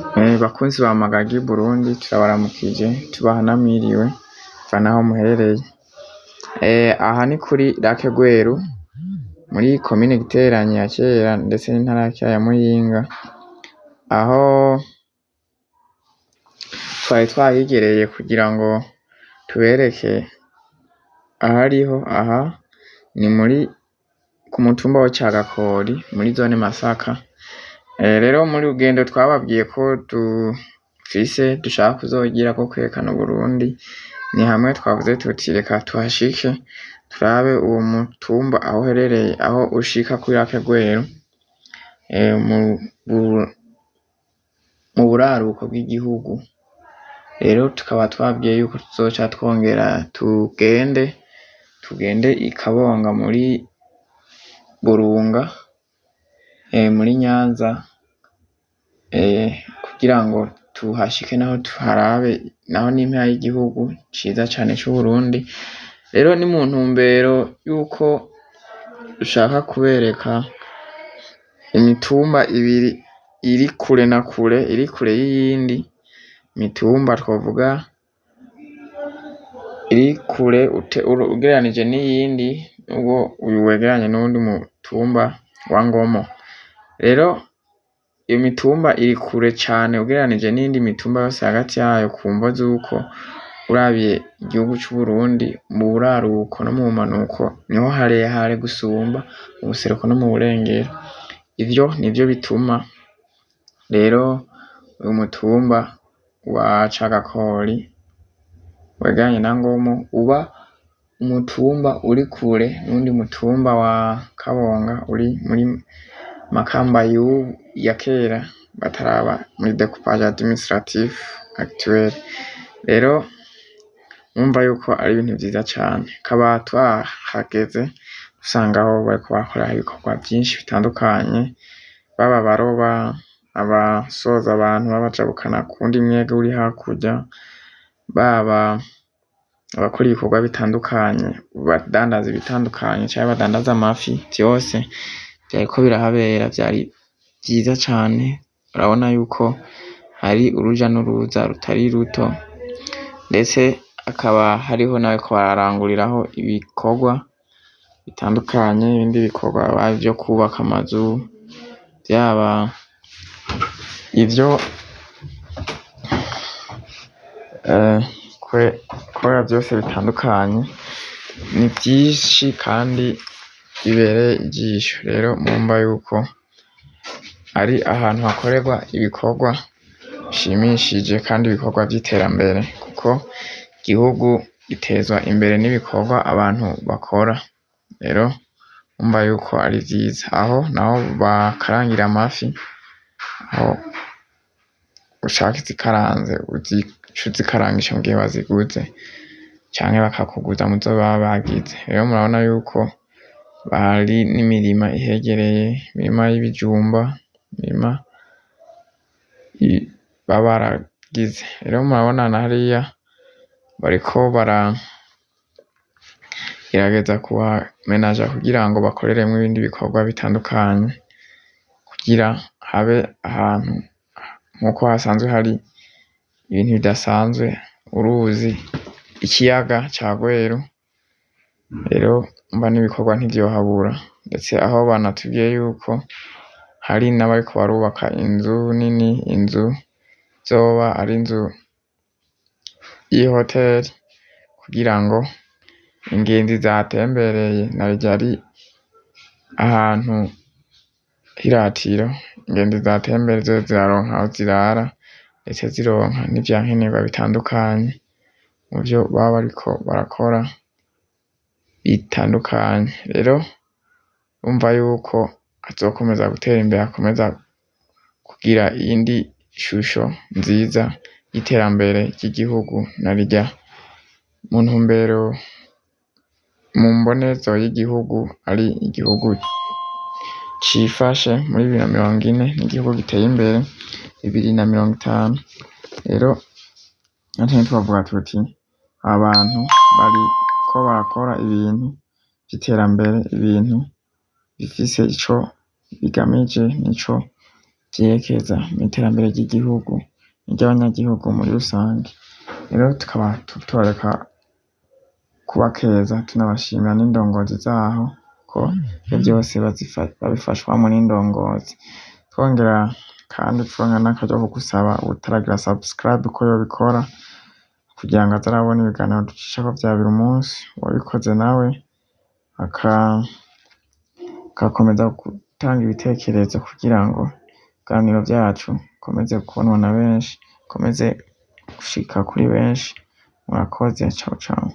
Bakunzi ba Magagi Burundi, turabaramukije tubaha namwiriwe bivana naho muherereye. Aha ni kuri Lake Rweru muri komine Giteranyi ya kera ndetse n'intara ya kera ya Muyinga, aho twari twahigereye kugira ngo tubereke ahariho. Aha ni muri ku mutumba wa Cagakori muri zone Masaka. Rero muri rugendo twababwiye ko dufise dushaka kuzogira rwo kwerekana Uburundi, ni hamwe twavuze tuti reka tuhashike turabe uwo mutumba aho uherereye, aho ushika kuri Lake Rweru, mu buraruko bw'igihugu. Rero tukaba twababwiye yuko tuzoca twongera tugende i Kabonga muri Burunga, muri Nyanza, kugira ngo tuhashike naho tuharabe, naho n'impera y'igihugu ciza cane c'Uburundi. Rero ni mu ntumbero yuko dushaka kubereka imitumba ibiri iri kure na kure, iri kure y'iyindi mitumba twovuga iri kure ugereranije n'iyindi, nubwo uyu wegeranye n'uwundi mutumba wa Ngomo. Rero iyo mitumba iri kure cane ugereranije n'iyindi mitumba yose hagati yayo, ku mvo z'uko urabiye igihugu c'Uburundi mu buraruko no mu bumanuko niho harehare gusumba mu buseruko no mu burengero. Ivyo nivyo bituma rero uyu mutumba wa Cagakori wegeranye na Ngomo uba umutumba uri kure n'uwundi mutumba wa Kabonga uri muri Makamba y'ubu ya kera bataraba muri decoupage administratif actuel. Rero murumva yuko ari ibintu vyiza cane. Kaba twahageze dusanga aho bariko barakora ibikorwa vyinshi bitandukanye, baba abaroba, abasoza abantu babajabukana kuwundi mwega uri hakurya, baba abakora ibikorwa bitandukanye, badandaza ibitandukanye canke badandaza amafi, vyose vyariko birahabera vyari vyiza cane. Urabona yuko hari uruja n'uruza rutari ruto, ndetse hakaba hariho n'abariko bararanguriraho ibikorwa bitandukanye, ibindi bikorwa vyo kwubaka amazu, vyaba ivyo gukora vyose bitandukanye, ni vyinshi kandi bibereye ijisho. Rero murumva yuko ari ahantu hakorerwa ibikorwa bishimishije kandi ibikorwa vy'iterambere, kuko igihugu gitezwa imbere n'ibikorwa abantu bakora. Rero murumva yuko ari vyiza. Aho naho bakarangira amafi, aho ushaka izikaranze uca uzikarangisha mugihe waziguze canke bakakuguza muzo baba bagize. Rero murabona yuko hari n'imirima ihegereye, imirima y'ibijumba, imirima baba baragize. Rero murabona na hariya bariko baragerageza kuhamenaja kugira ngo bakoreremwo ibindi bikorwa bitandukanye, kugira habe ahantu nkuko hasanzwe hari ibintu bidasanzwe, uruzi, ikiyaga ca Rweru. Rero umva n'ibikorwa ntivyohabura, ndetse aho banatubwiye yuko hari n'abariko barubaka inzu nini, inzu izoba ari inzu y'ihoteri kugira ngo ingenzi zahatembereye, narirya ari ahantu h'iratiro, ingenzi zahatembereye zizoze ziraronka aho zirara, ndetse zironka n'ivyankenerwa bitandukanye muvyo baba bariko barakora bitandukanye. Rero urumva yuko hazokomeza gutera imbere, hakomeza kugira iyindi shusho nziza y'iterambere ry'igihugu, narirya mu ntumbero mu mbonezo y'igihugu ari igihugu cifashe muri 2040, n'igihugu giteye imbere 2050. Rero natwe twovuga tuti abantu bariko barakora ibintu vy'iterambere, ibintu bifise ico bigamije nico. vyerekeza mw'iterambere ry'igihugu n'iry'abanyagihugu muri rusange. Rero tukaba tutoreka kubakeza tunabashimira n'indongozi zaho ko ivyo vyose babifashwamwo n'indongozi. Twongera kandi turonka n'akaryo ko gusaba uwutaragira subscribe ko yobikora kugira ngo aze arabona ibiganiro ducishako vya buri munsi, uwabikoze nawe agakomeza gutanga ibitekerezo kugira ngo ibiganiro vyacu bikomeze kubonwa na benshi, bikomeze gushika kuri benshi. Murakoze, ciao ciao.